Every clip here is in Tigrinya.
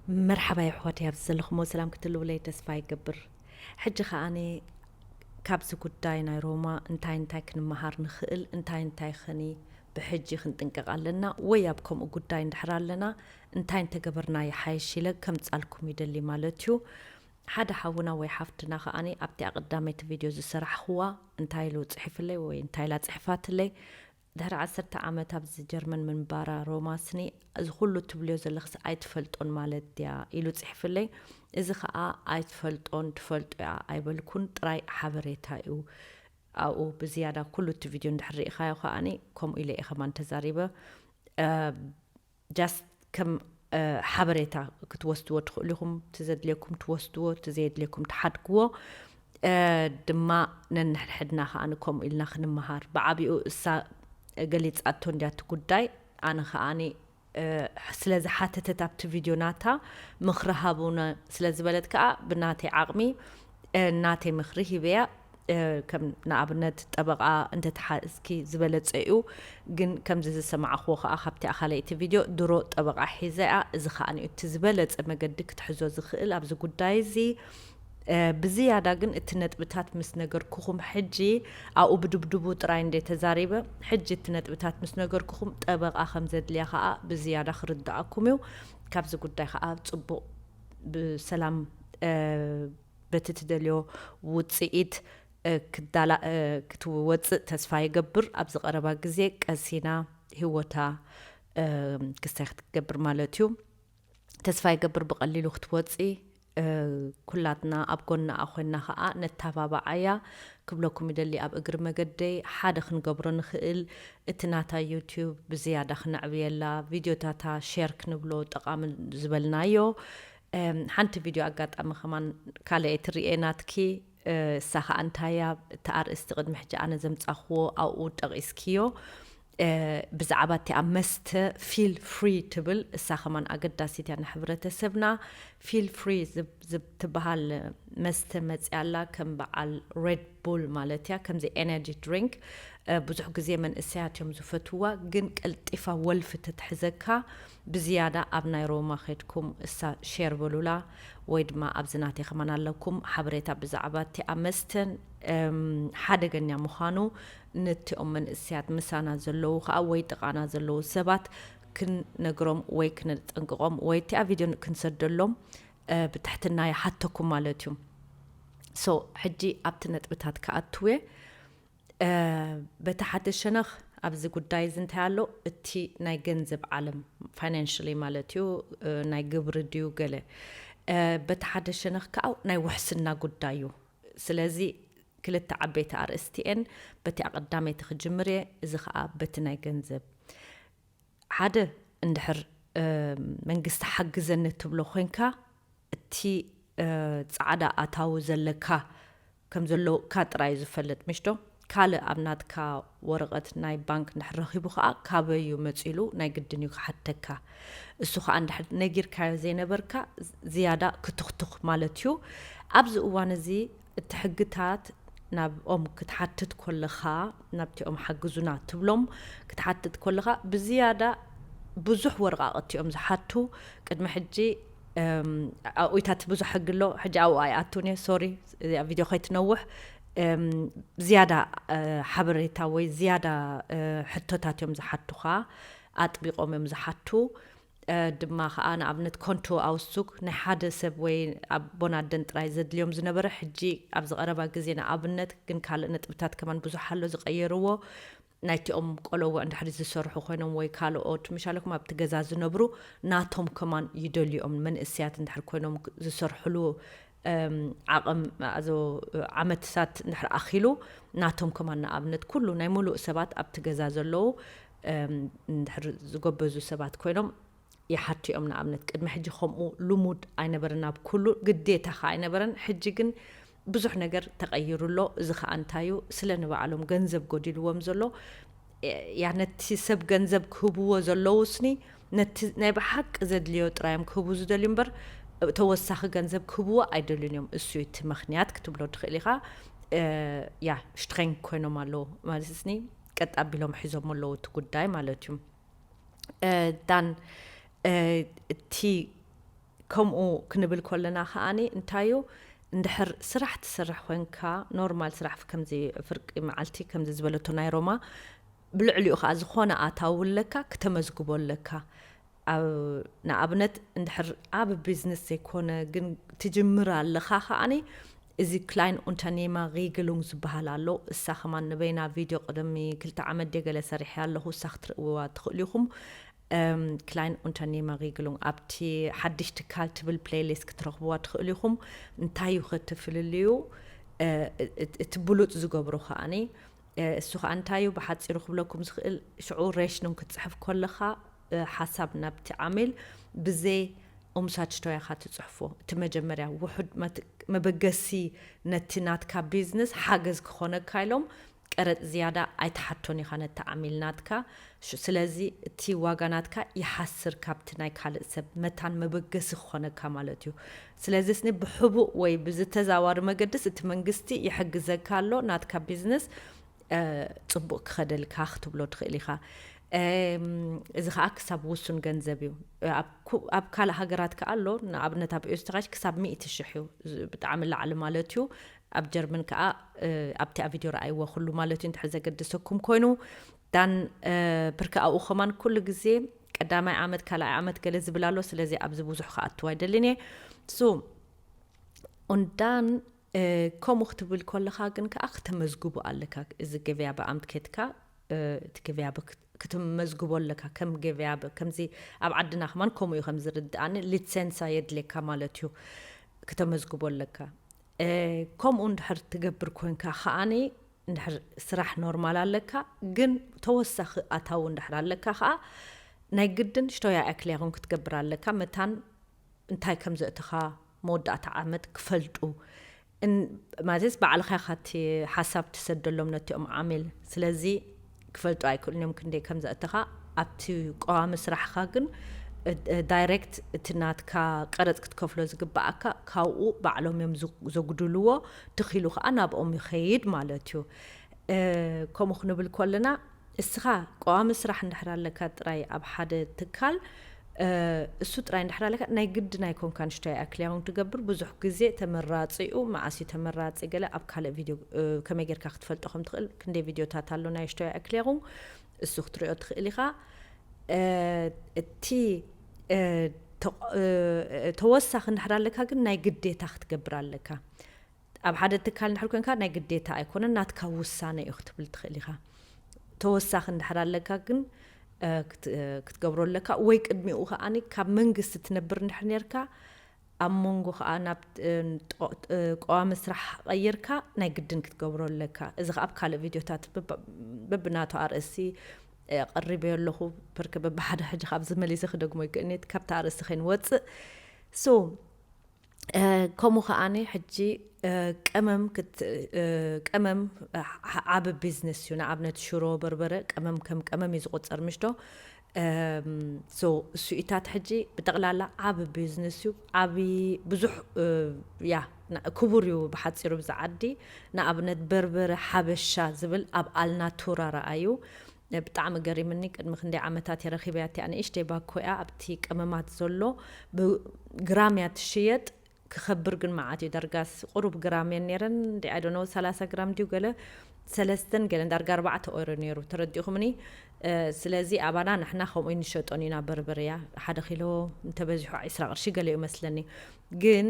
መርሓባ የሕዋት፣ ኣብዚ ዘለኹሞ ሰላም ክትልውለይ ተስፋ ይገብር። ሕጂ ከኣኒ ካብዚ ጉዳይ ናይ ሮማ እንታይ እንታይ ክንመሃር ንኽእል፣ እንታይ እንታይ ኸኒ ብሕጂ ክንጥንቀቕ ኣለና፣ ወይ ኣብ ከምኡ ጉዳይ እንድሕር ኣለና እንታይ እንተገበርና ይሓይሽ ኢለ ከምጻልኩም ይደሊ ማለት እዩ። ሓደ ሓውና ወይ ሓፍትና ከኣኒ ኣብቲ ኣቐዳመይቲ ቪድዮ ዝሰራሕኽዋ እንታይ ኢሉ ጽሒፍለይ ወይ እንታይ ኢላ ጽሒፋትለይ፣ ድሕሪ ዓሰርተ ዓመት ኣብዚ ጀርመን ምንባራ ሮማ ስኒ፣ እዚ ኩሉ ትብልዮ ዘለኽስ ኣይትፈልጦን ማለት ድያ? ኢሉ ጽሒፍለይ። እዚ ኸኣ ኣይትፈልጦን ትፈልጦ እያ ኣይበልኩን፣ ጥራይ ሓበሬታ እዩ። ኣብኡ ብዝያዳ ኩሉ እቲ ቪድዮ እንድሕር ርኢኻዮ ከኣኒ ከምኡ ኢለ እየ ከማን ተዛሪበ። እ፣ ጃስት ከም፣ እ፣ ሓበሬታ ክትወስድዎ ትኽእሉ ኢኹም። እቲ ዘድልየኩም ትወስድዎ፣ እቲ ዘየድልየኩም ትሓድግዎ። እ፣ ድማ ነንሕድሕድና ከኣ ከምኡ ኢልና ክንመሃር። ብዓቢኡ እሳ ገሊጻቶ እንድያ እቲ ጉዳይ። ኣነ ከኣኒ፣ እ፣ ስለ ዝሓተተት ኣብቲ ቪድዮ ናታ ምኽሪ ሃቡነ ስለ ዝበለት ከኣ ብናተይ ዓቕሚ፣ እ፣ ናተይ ምኽሪ ሂበያ። እ፣ ከም ንኣብነት ጠበቓ እንተተሓዝኪ ዝበለጸ እዩ። ግን ከምዚ ዝሰማዕኽዎ ከኣ ካብቲ ካልኣይቲ ቪድዮ ድሮ ጠበቓ ሒዘ እያ። እዚ ከኣ ንእዩ እቲ ዝበለጸ መገዲ ክትሕዞ ዝኽእል ኣብዚ ጉዳይ እዚ። እ፣ ብዝያዳ ግን እቲ ነጥብታት ምስ ነገርኩኹም ሕጂ ኣብኡ ብድብድቡ ጥራይ እንደ ተዛሪበ፣ ሕጂ እቲ ነጥብታት ምስ ነገርኩኹም ጠበቓ ከም ዘድልያ ከኣ ብዝያዳ ክርድኣኩም እዩ። ካብዚ ጉዳይ ከኣ ጽቡቕ ብሰላም፣ እ፣ በቲ ትደልዮ ውጽኢት፣ እ፣ ክዳላ-፣ እ፣ ክትወጽእ ተስፋ ይገብር። ኣብዚ ቀረባ ግዜ ቀሲና ህይወታ፣ እ፣ ክስታይ ክትገብር ማለት እዩ። ተስፋ ይገብር ብቐሊሉ ክትወጺ፣ እ፣ ኩላትና ኣብ ጎናኣ ኮይና ከኣ ነተባባዓያ ክብለኩም ይደሊ። ኣብ እግሪ መገደይ ሓደ ክንገብሮ ንኽእል፣ እቲ ናታ ዩትዩብ ብዝያዳ ክነዕብየላ፣ ቪድዮታታ ሼር ክንብሎ ጠቓሚ ዝበልናዮ። እም፣ ሓንቲ ቪድዮ ኣጋጣሚ ከማን ካልኣይ ትርእየ ናትኪ፣ እ፣ እሳ ኸኣ እንታይ እያ? እቲ ኣርእስቲ ቅድሚ ሕጂ ኣነ ዘምጻኽዎ ኣብኡ ጠቒስክዮ። እ፣ ብዛዕባ እቲኣ መስተ ፊል ፍሪ ትብል፣ እሳ ኸማን ኣገዳሲት እያ ንሕብረተሰብና። ፊል ፍሪ ዝብ-፣ ዝብ-፣ ትበሃል መስተ መጽያ ኣላ፣ ከም በዓል ሬድ ቡል ማለት እያ፣ ከምዚ ኤነርጂ ድሪንክ። እ፣ ብዙሕ ግዜ መንእሰያት እዮም ዝፈትዋ፣ ግን ቀልጢፋ ወልፊ ተትሕዘካ ብዝያዳ ኣብ ናይ ሮማ ኸድኩም እሳ ሼር በሉላ፣ ወይ ድማ ኣብዚ ናተይ ከማን ኣለኩም ሓበሬታ ብዛዕባ እቲኣ መስተን፣ እም፣ ሓደገኛ ምዃኑ ነቲኦም መንእሰያት ምሳና ዘለዉ ኸኣ ወይ ጥቓና ዘለዉ ሰባት ክንነግሮም ወይ ክነጠንቅቖም ወይ እቲኣ ቪድዮ ክንሰደሎም፣ እ፣ ብትሕትና ይሓተኩም ማለት እዩ። ሶ፣ ሕጂ ኣብቲ ነጥብታት ክኣትው እየ። እ፣ በቲ ሓደ ሸነኽ ኣብዚ ጉዳይ እዚ እንታይ ኣሎ? እቲ ናይ ገንዘብ ዓለም፣ ፋይናንሽሊ ማለት እዩ፣ እ፣ ናይ ግብሪ ድዩ ገለ። እ፣ በቲ ሓደ ሸነኽ ከኣ ናይ ውሕስና ጉዳይ እዩ። ስለዚ ክልተ ዓበይቲ ኣርእስቲ እየን። በቲ ኣቐዳመይቲ ክጅምር እየ። እዚ ከኣ በቲ ናይ ገንዘብ። ሓደ፣ እንድሕር፣ እ፣ መንግስቲ ሓግዘኒ ትብሎ ኮይንካ፣ እቲ፣ እ፣ ጻዕዳ ኣታዊ ዘለካ ከም ዘለካ ጥራይ እዩ ዝፈልጥ፣ ምሽ ዶ? ካልእ ኣብ ናትካ ወረቐት ናይ ባንክ እንድሕር ረኺቡ ከኣ ካበይ እዩ መጺሉ ናይ ግድን እዩ ክሓተካ። እሱ ከኣ እንድሕር ነጊርካዮ ዘይነበርካ ዝያዳ ክትኽትኽ ማለት እዩ። ኣብዚ እዋን እዚ እቲ ሕግታት ናብኦም ክትሓትት ከለኻ፣ ናብቲኦም ሓግዙና ትብሎም ክትሓትት ከለኻ፣ ብዝያዳ ብዙሕ ወረቓቕቲ እዮም ዝሓቱ። ቅድሚ ሕጂ፣ እም፣ ኣውኢታት ብዙሕ ሕጊ ኣሎ። ሕጂ ኣብኡ ኣይኣቱን እየ፣ ሶሪ፣ እዚኣ ቪድዮ ከይትነውሕ። እም፣ ዝያዳ፣ እ፣ ሓበሬታ ወይ ዝያዳ፣ እ፣ ሕቶታት እዮም ዝሓቱኻ፣ ኣጥቢቖም እዮም ዝሓቱ። እ፣ ድማ ኸኣ ንኣብነት ኮንቶ ኣውስቱግ ናይ ሓደ ሰብ ወይ ኣቦን ኣደን ጥራይ ዘድልዮም ዝነበረ፣ ሕጂ ኣብዚ ቀረባ ግዜ ንኣብነት፣ ግን ካልእ ነጥብታት ከማን ብዙሕ ኣሎ ዝቐየርዎ። ናይቲኦም ቆለዎ እንድሕር ዝሰርሑ ኮይኖም ወይ ካልኦት፣ ምሻለኩም ኣብቲ ገዛ ዝነብሩ ናቶም ከማን ይደልዮም። መንእሰያት እንድሕር ኮይኖም ክ-፣ ዝሰርሕሉ፣ እም፣ ዓቕም፣ ኣዞ፣ ዓመትታት እንድሕር ኣኺሉ ናቶም ከማን ንኣብነት ኩሉ ናይ ሙሉእ ሰባት ኣብቲ ገዛ ዘለዉ፣ እም፣ እንድሕር ዝጎበዙ ሰባት ኮይኖም ይሓቱ እዮም። ንኣብነት ቅድሚ ሕጂ ከምኡ ልሙድ ኣይነበረን፣ ኣብ ኩሉ ግዴታ ኸኣ ኣይነበረን። ሕጂ ግን ብዙሕ ነገር ተቐይሩ ኣሎ። እዚ ኸኣ እንታይ እዩ? ስለ ንባዕሎም ገንዘብ ጎዲልዎም ዘሎ፣ ያ ነቲ ሰብ ገንዘብ ክህብዎ ዘለዉ ስኒ ነቲ ናይ ብሓቂ ዘድልዮ ጥራይ እዮም ክህቡ ዝደልዩ እምበር ተወሳኺ ገንዘብ ክህብዎ ኣይደልዩን እዮም። እሱ እዩ እቲ ምኽንያት ክትብሎ ትኽእል ኢኻ። እ፣ ያ፣ ሽትረንግ ኮይኖም ኣለዉ ማለት ስኒ ቀጥ ኣቢሎም ሒዞም ኣለዉ እቲ ጉዳይ ማለት እዩ። እ፣ ዳን፣ እ፣ እቲ ከምኡ ክንብል ከለና ከኣኒ እንታዩ፣ እንድሕር ስራሕ ትሰርሕ ኮንካ፣ ኖርማል ስራሕ ከምዚ ፍርቂ መዓልቲ ከምዚ ዝበለቶ ናይ ሮማ፣ ብልዕሊኡ ከዓ ዝኾነ ኣታዊ ኣለካ፣ ክተመዝግቦ ኣለካ። ኣብ ንኣብነት እንድሕር ኣብ ቢዝነስ ዘይኮነ ግን ትጅምር ኣለኻ ከኣኒ፣ እዚ ክላይን ኡንተርኔማ ሪግሉንግ ዝበሃል ኣሎ። እሳ ከማን ንበይና ቪድዮ ቅድሚ ክልተ ዓመት ደገለ ሰሪሐ ኣለኹ፣ እሳ ክትርእይዋ ትኽእሉ ኢኹም። ክላይን ኡንተርኔማ ሪግሉንግ ኣብቲ ሓድሽ ትካል ትብል ፕሌይሊስት ክትረኽብዋ ትኽእሉ ኢኹም። እንታይ እዩ ከትፍልልዩ? እቲ ብሉፅ ዝገብሮ ከኣኒ እሱ ከዓ እንታይ እዩ ብሓፂሩ ክብለኩም ዝኽእል፣ ሽዑ ሬሽኑን ክትፅሕፍ ከለኻ ሓሳብ ናብቲ ዓሚል ብዘይ ኡምሳችቶ ኢኻ ትፅሕፎ። እቲ መጀመርያ ውሑድ መበገሲ ነቲ ናትካ ቢዝነስ ሓገዝ ክኾነካ ኢሎም ቀረጥ ዝያዳ ኣይትሓቶን ኢኻ ነቲ ዓሚል ናትካ። ስለዚ እቲ ዋጋ ናትካ ይሓስር ካብቲ ናይ ካልእ ሰብ መታን መበገሲ ክኾነካ ማለት እዩ። ስለዚ ስኒ ብሕቡእ ወይ ብዝተዛዋሪ መገድስ እቲ መንግስቲ ይሕግዘካ ኣሎ ናትካ ቢዝነስ ፅቡቅ ክኸደልካ ክትብሎ ትኽእል ኢኻ። እዚ ከዓ ክሳብ ውሱን ገንዘብ እዩ። ኣብ ካልእ ሃገራት ከዓ ኣሎ። ንኣብነት ኣብ ኤውስትራች ክሳብ ሚእቲ ሽሕ እዩ፣ ብጣዕሚ ላዕሊ ማለት እዩ። ኣብ ጀርመን ከዓ ኣብቲ ኣብ ቪድዮ ረኣይዎ ኩሉ ማለት እዩ፣ እንድሕር ዘገድሰኩም ኮይኑ። ዳን ፕርክ ኣብኡ ከማን ኩሉ ግዜ ቀዳማይ ዓመት ካልኣይ ዓመት ገለ ዝብል ኣሎ። ስለዚ ኣብዚ ብዙሕ ክኣትው ኣይደልን እየ። ሱ ኡንዳን ከምኡ ክትብል ከለኻ ግን ከዓ ክተመዝግቡ ኣለካ። እዚ ገበያ ብኣምት ኬትካ እቲ ገበያ ክትመዝግቦ ኣለካ። ከም ገበያ ከምዚ ኣብ ዓድና ከማን ከምኡ እዩ ከም ዝርድኣኒ፣ ሊትሰንሳ የድልየካ ማለት እዩ፣ ክተመዝግቦ ኣለካ። ከምኡ እንድሕር ትገብር ኮንካ ከዓኒ እንድሕር ስራሕ ኖርማል ኣለካ፣ ግን ተወሳኺ ኣታዊ እንድሕር ኣለካ ከዓ ናይ ግድን ሽቶያ ኣክሊያኹን ክትገብር ኣለካ። መታን እንታይ ከም ዘእተኻ መወዳእታ ዓመት ክፈልጡ፣ ማለትስ ባዕልኻ ኢኻ እቲ ሓሳብ ትሰደሎም ነቲኦም ዓሚል። ስለዚ ክፈልጡ ኣይክእሉን እዮም ክንደይ ከም ዘእተኻ። ኣብቲ ቀዋሚ ስራሕኻ ግን ዳይሬክት እቲ ናትካ ቀረፅ ክትከፍሎ ዝግባኣካ ካብኡ ባዕሎም እዮም ዘጉድልዎ። ትኺሉ ከዓ ናብኦም ይኸይድ ማለት እዩ። ከምኡ ክንብል ከለና እስኻ ቀዋሚ ስራሕ እንድሕር ኣለካ ጥራይ ኣብ ሓደ ትካል እሱ ጥራይ እንድሕር ኣለካ ናይ ግድን ኣይኮንካ ንሽቶይ ኣክሊያውን ትገብር። ብዙሕ ግዜ ተመራፂኡ መዓስ እዩ ተመራፂ ገለ ኣብ ካልእ ቪድዮ ከመይ ጌርካ ክትፈልጦ ከም ትኽእል ክንደይ ቪድዮታት ኣሎ ናይ ሽቶይ ኣክሊያውን እሱ ክትሪኦ ትኽእል ኢኻ። እቲ ተወሳኺ እንድሕር ኣለካ ግን ናይ ግዴታ ክትገብር ኣለካ። ኣብ ሓደ ትካል እንድሕር ኮንካ ናይ ግዴታ ኣይኮነን፣ ናትካ ውሳነ እዩ ክትብል ትኽእል ኢኻ። ተወሳኺ እንድሕር ኣለካ ግን ክትገብሮ ኣለካ። ወይ ቅድሚኡ ከዓኒ ካብ መንግስቲ ትነብር እንድሕር ነርካ ኣብ መንጎ ከዓ ናብ ቀዋሚ ስራሕ ቀይርካ ናይ ግድን ክትገብሮ ኣለካ። እዚ ከዓ ኣብ ካልእ ቪድዮታት በብናቱ ኣርእስቲ ቀሪበዮ ኣለኹ። ብርክ በብሓደ ሕጂ ካብዚ መሊሰ ክደግሞ ይክእልኒ ካብቲ ኣርእስቲ ከይንወፅእ። ሶ ከምኡ ከዓኒ ሕጂ ቀመም ቀመም ዓብ ቢዝነስ እዩ። ንኣብነት ሽሮ በርበረ ቀመም ከም ቀመም እዩ ዝቁፀር ምሽዶ። ሶ እሱኢታት ሕጂ ብጠቕላላ ዓብ ቢዝነስ እዩ። ዓብ ብዙሕ ያ ክቡር እዩ ብሓፂሩ ብዛ ዓዲ። ንኣብነት በርበረ ሓበሻ ዝብል ኣብ ኣልናቱራ ረኣዩ። ብጣዕሚ ገሪምኒ። ቅድሚ ክንደይ ዓመታት እየ ረኺበያ እቲኣ ንእሽተይ ባኮ እያ ኣብቲ ቀመማት ዘሎ ብግራም እያ ትሽየጥ። ክኸብር ግን መዓት እዩ። ዳርጋስ ቁሩብ ግራም እየን ነይረን እንዲ ኣይዶኖ ሰላሳ ግራም ድዩ ገለ ሰለስተን ገለን ዳርጋ ኣርባዕተ ኦይሮ ነይሩ ተረዲኹምኒ። ስለዚ ኣባና ንሕና ከምኡ ንሸጦን ኢና በርበርያ ሓደ ኪሎ እንተበዚሑ ዕስራ ቅርሺ ገለ እዩ መስለኒ። ግን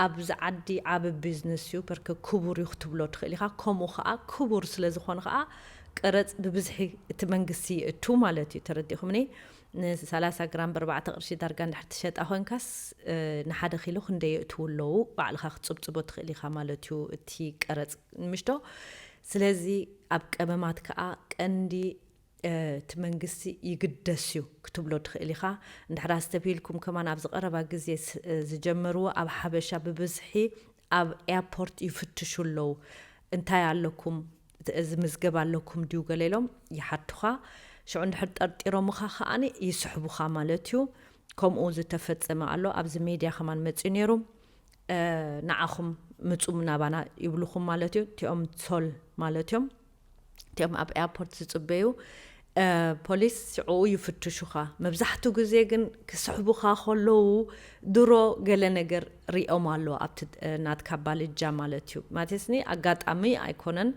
ኣብዚ ዓዲ ዓብ ቢዝነስ እዩ በርከ ክቡር እዩ ክትብሎ ትኽእል ኢኻ። ከምኡ ከዓ ክቡር ስለ ዝኾነ ከዓ ቀረፅ ብብዝሒ እቲ መንግስቲ ይእቱ ማለት እዩ ተረዲኹምኒ። ንሰላሳ ግራም ብኣርባዕተ ቅርሺ ዳርጋ እንድሕር ትሸጣ ኮንካስ ንሓደ ኪሎ ክንደይ የእትዉ ኣለዉ ባዕልኻ ክትፅብፅቦ ትኽእል ኢኻ ማለት እዩ። እቲ ቀረፅ ምሽቶ ስለዚ ኣብ ቀመማት ከዓ ቀንዲ እቲ መንግስቲ ይግደስ እዩ ክትብሎ ትኽእል ኢኻ። እንድሕር ኣስተብሂልኩም ከማን ኣብዚ ቀረባ ግዜ ዝጀመርዎ ኣብ ሓበሻ ብብዝሒ ኣብ ኤርፖርት ይፍትሹ ኣለዉ። እንታይ ኣለኩም እዚ ምዝገብ ኣለኩም ድዩ ገለ ኢሎም ይሓቱኻ። ሽዑ እንድሕር ጠርጢሮምኻ ከዓኒ ይስሕቡኻ ማለት እዩ። ከምኡ ዝተፈጸመ ኣሎ ኣብዚ ሜድያ ከማን መፅኡ ነይሩ። ንዓኹም ምፁ ናባና ይብልኹም ማለት እዩ። እቲኦም ሶል ማለት እዮም እቲኦም ኣብ ኤርፖርት ዝፅበዩ። ፖሊስ ሽዕኡ ይፍትሹኻ። መብዛሕትኡ ግዜ ግን ክስሕቡኻ ከለዉ ድሮ ገለ ነገር ሪኦም ኣለዉ ኣብቲ ናትካ ባልጃ ማለት እዩ። ማለትኒ ኣጋጣሚ ኣይኮነን፣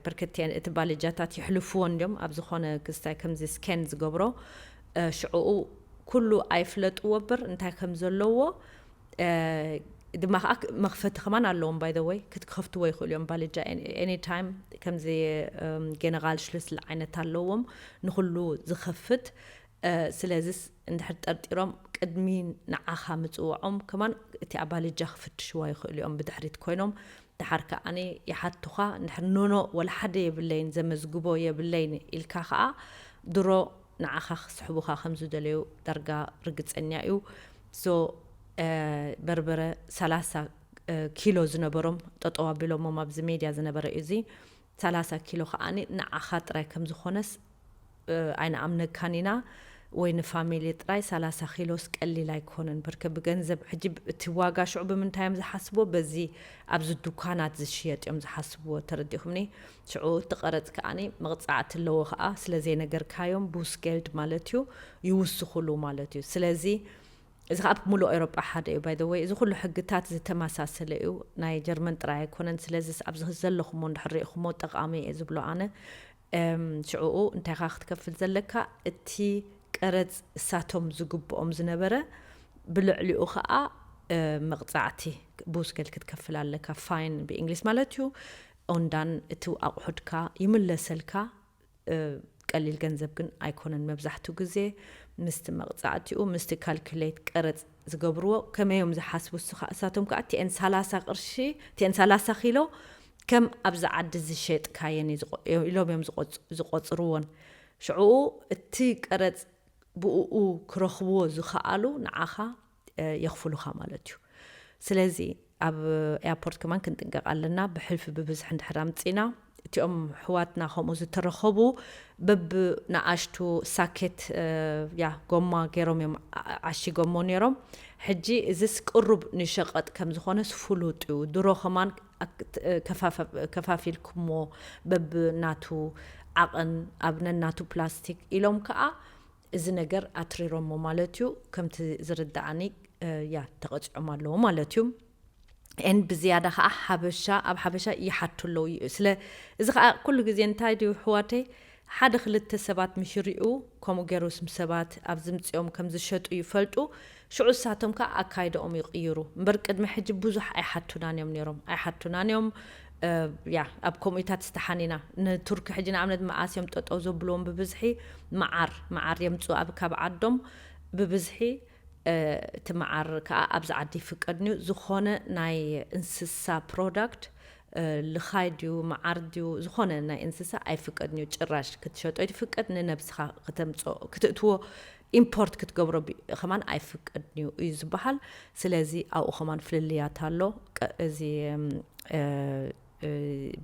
በርከት እቲ ባልጃታት ይሕልፍዎ እንዲዮም ኣብ ዝኾነ ክስታይ ከምዚ ስኬን ዝገብሮ ሽዕኡ ኩሉ ኣይፍለጥዎ እምበር እንታይ ከም ዘለዎ ድማ ከዓ መኽፈቲ ከማን ኣለዎም። By the way ክትከፍትዎ ይኽእሉ እዮም ባልጃ any time። ከምዚ ጀነራል ሽሉስል ዓይነት ኣለዎም ንኩሉ ዝኸፍት። ስለዚስ እንድሕር ጠርጢሮም ቅድሚ ንዓኻ ምፅውዖም ከማን እቲ ኣባልጃ ክፍትሽዋ ይኽእሉ እዮም ብድሕሪት ኮይኖም። ድሓር ከዓኒ ይሓቱኻ እንድሕር ኖኖ ወላ ሓደ የብለይን ዘመዝግቦ የብለይን ኢልካ ከዓ ድሮ ንዓኻ ክስሕቡኻ ከም ዝደለዩ ዳርጋ ርግፀኛ እዩ። So በርበረ ሰላሳ ኪሎ ዝነበሮም ጠጠው ኣቢሎሞም ኣብዚ ሜድያ ዝነበረ እዩ እዚ ሰላሳ ኪሎ ከዓኒ ንዓኻ ጥራይ ከም ዝኾነስ ኣይንኣምነካን ኢና ወይ ንፋሚሊ ጥራይ ሰላሳ ኪሎስ ቀሊል ኣይኮነን። በርከ ብገንዘብ ሕጂ እቲ ዋጋ ሽዑ ብምንታይ እዮም ዝሓስቦ በዚ ኣብዚ ዱካናት ዝሽየጥ እዮም ዝሓስብዎ ተረዲኹምኒ። ሽዑ እቲ ቀረፅ ከዓኒ መቕፃዕቲ ኣለዎ ከዓ ስለ ዘይነገርካዮም ቡስጌልድ ማለት እዩ ይውስኹሉ ማለት እዩ። ስለዚ እዚ ከዓ ብምሉእ ኤሮጳ ሓደ እዩ። By the way እዚ ኩሉ ሕግታት ዝተመሳሰለ እዩ፣ ናይ ጀርመን ጥራይ ኣይኮነን። ስለዚ ኣብዚ ዘለኹሞ እንድሕር ሪኢኹሞ ጠቓሚ እየ ዝብሎ ኣነ። ሽዕኡ እንታይ ኻ ክትከፍል ዘለካ? እቲ ቀረፅ እሳቶም ዝግብኦም ዝነበረ ብልዕሊኡ ከዓ መቕፃዕቲ ቡስገል ክትከፍል ኣለካ። ፋይን ብእንግሊዝ ማለት እዩ። ኦንዳን እቲ ኣቑሑትካ ይምለሰልካ። ቀሊል ገንዘብ ግን ኣይኮነን። መብዛሕትኡ ግዜ ምስቲ መቕፃዕቲኡ ምስቲ ካልኩሌት ቀረፅ ዝገብርዎ ከመይ እዮም ዝሓስቡ? እሱ ከዓ እሳቶም ከዓ እቲአን ሰላሳ ቅርሺ እቲአን ሰላሳ ኪሎ ከም ኣብዚ ዓዲ ዝሸጥካየን እዩ ዝቆ- ኢሎም እዮም ዝቆፅ- ዝቆፅርዎን። ሽዕኡ እቲ ቀረፅ ብእኡ ክረኽብዎ ዝኸኣሉ ንዓኻ የኽፍሉኻ ማለት እዩ። ስለዚ ኣብ ኤርፖርት ከማን ክንጥንቀቕ ኣለና። ብሕልፊ ብብዝሒ እንድሕር ኣምፂና እቲኦም ሕዋትና ከምኡ ዝተረኸቡ በብ ንኣሽቱ ሳኬት ያ ጎማ ገይሮም እዮም ዓሺጎሞ ነይሮም። ሕጂ እዚስ ቅሩብ ንሸቐጥ ከም ዝኾነስ ፍሉጥ እዩ። ድሮ ከማን ከፋፊልኩሞ በብ ናቱ ዓቐን ኣብ ነናቱ ፕላስቲክ ኢሎም ከዓ እዚ ነገር ኣትሪሮሞ ማለት እዩ። ከምቲ ዝርዳኣኒ ያ ተቐፂዖም ኣለዉ ማለት እዩ። ኤን ብዝያዳ ከዓ ሓበሻ ኣብ ሓበሻ ይሓቱ ኣለዉ እዩ። ስለ እዚ ከዓ ኩሉ ግዜ እንታይ ድዩ ኣሕዋተይ ሓደ ክልተ ሰባት ምሽ ሪኡ ከምኡ ገይሩ ስም ሰባት ኣብ ዝምፅኦም ከም ዝሸጡ ይፈልጡ። ሽዑ እሳቶም ከዓ ኣካይደኦም ይቕይሩ እምበር ቅድሚ ሕጂ ብዙሕ ኣይሓቱናን እዮም ነይሮም ኣይሓቱናን እዮም። ያ ኣብ ከምኡታት ዝተሓኒና ንቱርኪ ሕጂ ንኣብነት መኣስ እዮም ጠጠው ዘብልዎም ብብዝሒ መዓር መዓር የምፅኡ ኣብ ካብ ዓዶም ብብዝሒ እቲ መዓር ከዓ ኣብዚ ዓዲ ይፍቀድን እዩ። ዝኾነ ናይ እንስሳ ፕሮዳክት ልኻይ ድዩ መዓር ድዩ ዝኾነ ናይ እንስሳ ኣይፍቀድን እዩ ጭራሽ። ክትሸጦ ይትፍቀድ ንነብስኻ ክተምፅኦ ክትእትዎ ኢምፖርት ክትገብሮ ከማን ኣይፍቀድን እዩ እዩ ዝበሃል። ስለዚ ኣብኡ ከማን ፍልልያት ኣሎ። እዚ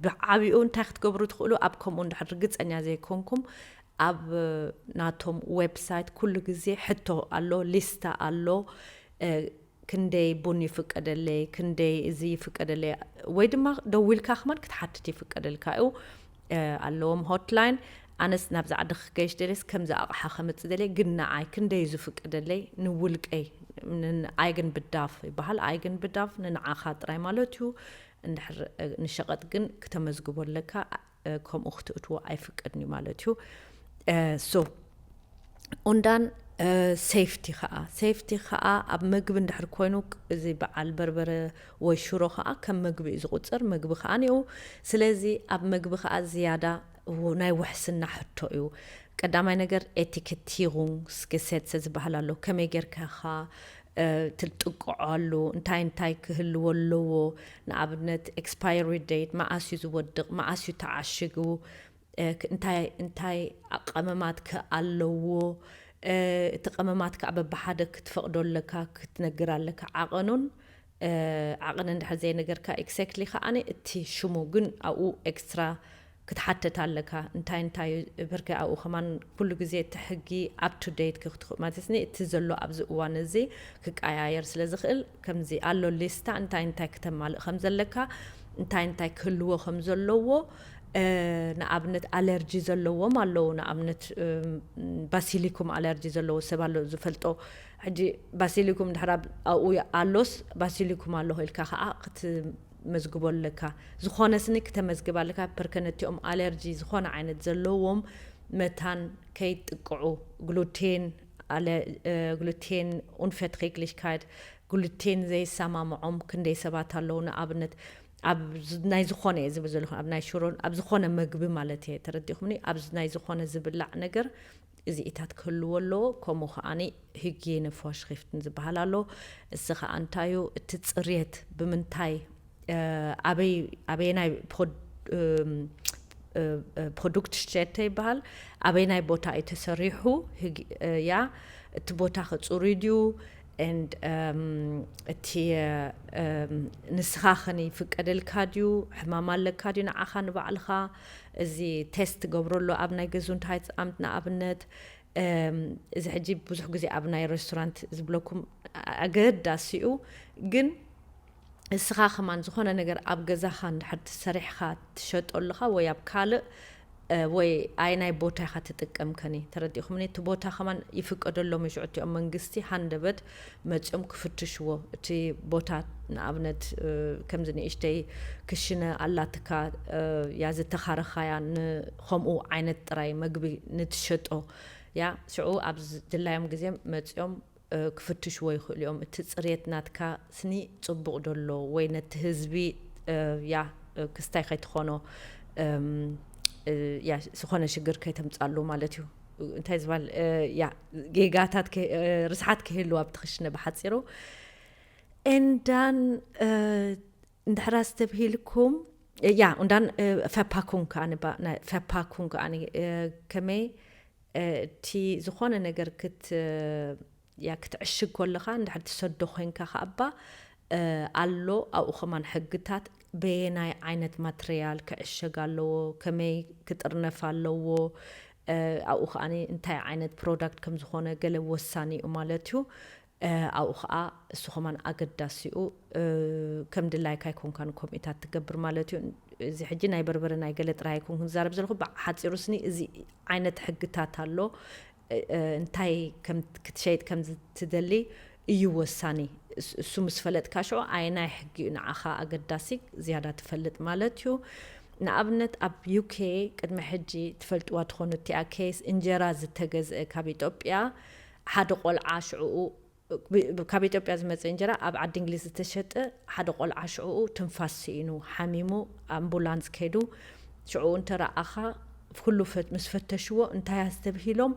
ብዓብኡ እንታይ ክትገብሩ ትኽእሉ ኣብ ከምኡ እንድሕር ርግፀኛ ዘይኮንኩም ኣብ ናቶም ዌብሳይት ኩሉ ግዜ ሕቶ ኣሎ ሊስታ ኣሎ። ክንደይ ቡን ይፍቀደለይ ክንደይ እዚ ይፍቀደለይ ወይ ድማ ደዊልካ ክማን ክትሓትት ይፍቀደልካ እዩ። ኣለዎም ሆትላይን ኣነስ ናብዚ ዓዲ ክገይሽ ደልየስ ከምዚ ኣቕሓ ከምፅእ ደልየ ግን ንዓይ ክንደይ ዝፍቀደለይ ንውልቀይ ኣይግን ብዳፍ ይበሃል ኣይግን ብዳፍ ንንዓኻ ጥራይ ማለት እዩ። እንድሕር ንሸቐጥ ግን ክተመዝግቦ ኣለካ። ከምኡ ክትእትዎ ኣይፍቀድን እዩ ማለት እዩ። ሶ ኡንዳን ሴፍቲ ከዓ ሴፍቲ ከዓ ኣብ መግቢ እንድሕር ኮይኑ እዚ በዓል በርበረ ወይ ሽሮ ከዓ ከም መግቢ እዩ ዝቁፅር መግቢ ከዓ ኒኡ። ስለዚ ኣብ መግቢ ከዓ ዝያዳ ናይ ውሕስና ሕቶ እዩ። ቀዳማይ ነገር ኤቲኬቲሩንግስ ጌሰትሰ ዝበሃል ኣሎ ከመይ ጌርካ ኢኻ ትጥቅዖ ኣሉ እንታይ እንታይ ክህልዎ ኣለዎ? ንኣብነት ኤክስፓየሪ ዴት መኣስ እዩ ዝወድቕ መኣስ እዩ ተዓሽጉ? እንታይ እንታይ ቀመማት ከ ኣለዎ? እቲ ቀመማት ከዓ በብሓደ ክትፈቕዶ ኣለካ ክትነግር ኣለካ ዓቐኑን ዓቕን እንድሕር ዘይነገርካ ኤግዛክትሊ ከዓኒ እቲ ሽሙ ግን ኣብኡ ኤክስትራ ክትሓተት ኣለካ እንታይ እንታይ ብርከ ኣብኡ ከማን ኩሉ ግዜ እቲ ሕጊ up to date ክክትኹ ማለት ኒ እቲ ዘሎ ኣብዚ እዋን እዚ ክቀያየር ስለ ዝኽእል ከምዚ ኣሎ ሊስታ እንታይ እንታይ ክተማልእ ከም ዘለካ እንታይ እንታይ ክህልዎ ከም ዘለዎ ንኣብነት ኣለርጂ ዘለዎም ኣለዉ። ንኣብነት ባሲሊኩም ኣለርጂ ዘለዎ ሰብ ኣሎ ዝፈልጦ። ሕጂ ባሲሊኩም ድሕር ኣብኡ ኣሎስ፣ ባሲሊኩም ኣለኹ ኢልካ ከዓ ክትመዝግቦ ኣለካ። ዝኾነ ስኒ ክተመዝግብ ኣለካ። ፐርከነቲኦም ኣለርጂ ዝኾነ ዓይነት ዘለዎም መታን ከይጥቅዑ፣ ግሉቴን፣ ግሉቴን ኡንፈትሪግሊሽካይት፣ ግሉቴን ዘይሰማምዖም ክንደይ ሰባት ኣለዉ። ንኣብነት ኣብ ናይ ዝኾነ እየ ዝብል ዘለኹ፣ ኣብ ናይ ሽሮን ኣብ ዝኾነ መግቢ ማለት እየ፣ ተረዲኹምኒ? ኣብ ናይ ዝኾነ ዝብላዕ ነገር እዚኢታት ክህልዎ ኣለዎ። ከምኡ ከዓኒ ህጊየነ ፎርሽሪፍትን ዝበሃል ኣሎ። እዚ ከዓ እንታዩ? እቲ ፅርየት ብምንታይ፣ ኣበይ፣ ኣበየናይ ፕሮዱክት ሸተ ይበሃል፣ ኣበየናይ ቦታ እዩ ተሰሪሑ፣ ያ እቲ ቦታ ከፅሩይ ድዩ፣ and እቲ ንስኻ ኸን ይፍቀደልካ ድዩ፣ ሕማም ኣለካ ድዩ ንዓኻ ንባዕልኻ። እዚ ቴስት ትገብሮ ኣሎ ኣብ ናይ ገዙ እንታይ ኣምት ንኣብነት። እዚ ሕጂ ብዙሕ ግዜ ኣብ ናይ ሬስቶራንት ዝብለኩም ኣገዳሲኡ። ግን እስኻ ከማን ዝኾነ ነገር ኣብ ገዛኻ እንድሕር ትሰሪሕኻ ትሸጦ ኣለኻ ወይ ኣብ ካልእ ወይ ኣይ ናይ ቦታ ኢኻ ትጥቀም ከኒ፣ ተረዲኹምኒ? እቲ ቦታ ከማን ይፍቀደሎም እዩ። ሽዑ እቲኦም መንግስቲ ሃንደበት መፂኦም ክፍትሽዎ። እቲ ቦታ ንኣብነት ከምዚ ንእሽተይ ክሽነ ኣላትካ ያ ዝተኻረኻያ ንኸምኡ ዓይነት ጥራይ መግቢ ንትሸጦ ያ ሽዑ ኣብ ድላዮም ግዜ መፂኦም ክፍትሽዎ ይኽእሉ እዮም። እቲ ፅርየት ናትካ ስኒ ፅቡቕ ዶ ኣሎ ወይ ነቲ ህዝቢ ያ ክስታይ ከይትኾኖ ያ ዝኾነ ሽግር ከይተምፃሉ ማለት እዩ። እንታይ ዝበሃል ያ ጌጋታት ርስሓት ክህልው ኣብቲ ክሽነ ብሓፂሩ። እንዳን እንድሕራ ዝተብሂልኩም ያ እንዳን ፈፓኩን ከዓ ፈፓኩን ከዓ ከመይ እቲ ዝኾነ ነገር ክት ያ ክትዕሽግ ከለኻ እንድሕር ትሰዶ ኮይንካ ከኣባ ኣሎ ኣብኡ ከማን ሕግታት በየናይ ዓይነት ማትርያል ክዕሸግ ኣለዎ፣ ከመይ ክጥርነፍ ኣለዎ፣ ኣብኡ ከዓኒ እንታይ ዓይነት ፕሮዳክት ከም ዝኾነ ገለ ወሳኒ እዩ ማለት እዩ። ኣብኡ ከዓ እሱ ከማን ኣገዳሲኡ ከም ድላይካ ኣይኮንካን ከምኡታት ትገብር ማለት እዩ። እዚ ሕጂ ናይ በርበረ ናይ ገለ ጥራይ ኣይኮንኩን ዝዛረብ ዘለኹ፣ ብሓፂሩ ስኒ እዚ ዓይነት ሕግታት ኣሎ። እንታይ ክትሸይጥ ከም ትደሊ እዩ ወሳኒ። እሱ ምስ ፈለጥካ ሽዑ ኣየናይ ሕጊ እዩ ንዓኻ ኣገዳሲ ዝያዳ ትፈልጥ ማለት እዩ። ንኣብነት ኣብ ዩኬ ቅድሚ ሕጂ ትፈልጥዋ ትኾኑ እቲኣ ኬስ እንጀራ ዝተገዝአ ካብ ኢትዮጵያ ሓደ ቆልዓ ሽዕኡ ካብ ኢትዮጵያ ዝመፀ እንጀራ ኣብ ዓዲ እንግሊዝ ዝተሸጠ ሓደ ቆልዓ ሽዕኡ ትንፋስ ስኢኑ ሓሚሙ ኣምቡላንስ ከይዱ ሽዕኡ እንተረኣኻ ኩሉ ምስ ፈተሽዎ እንታይ ኣስተብሂሎም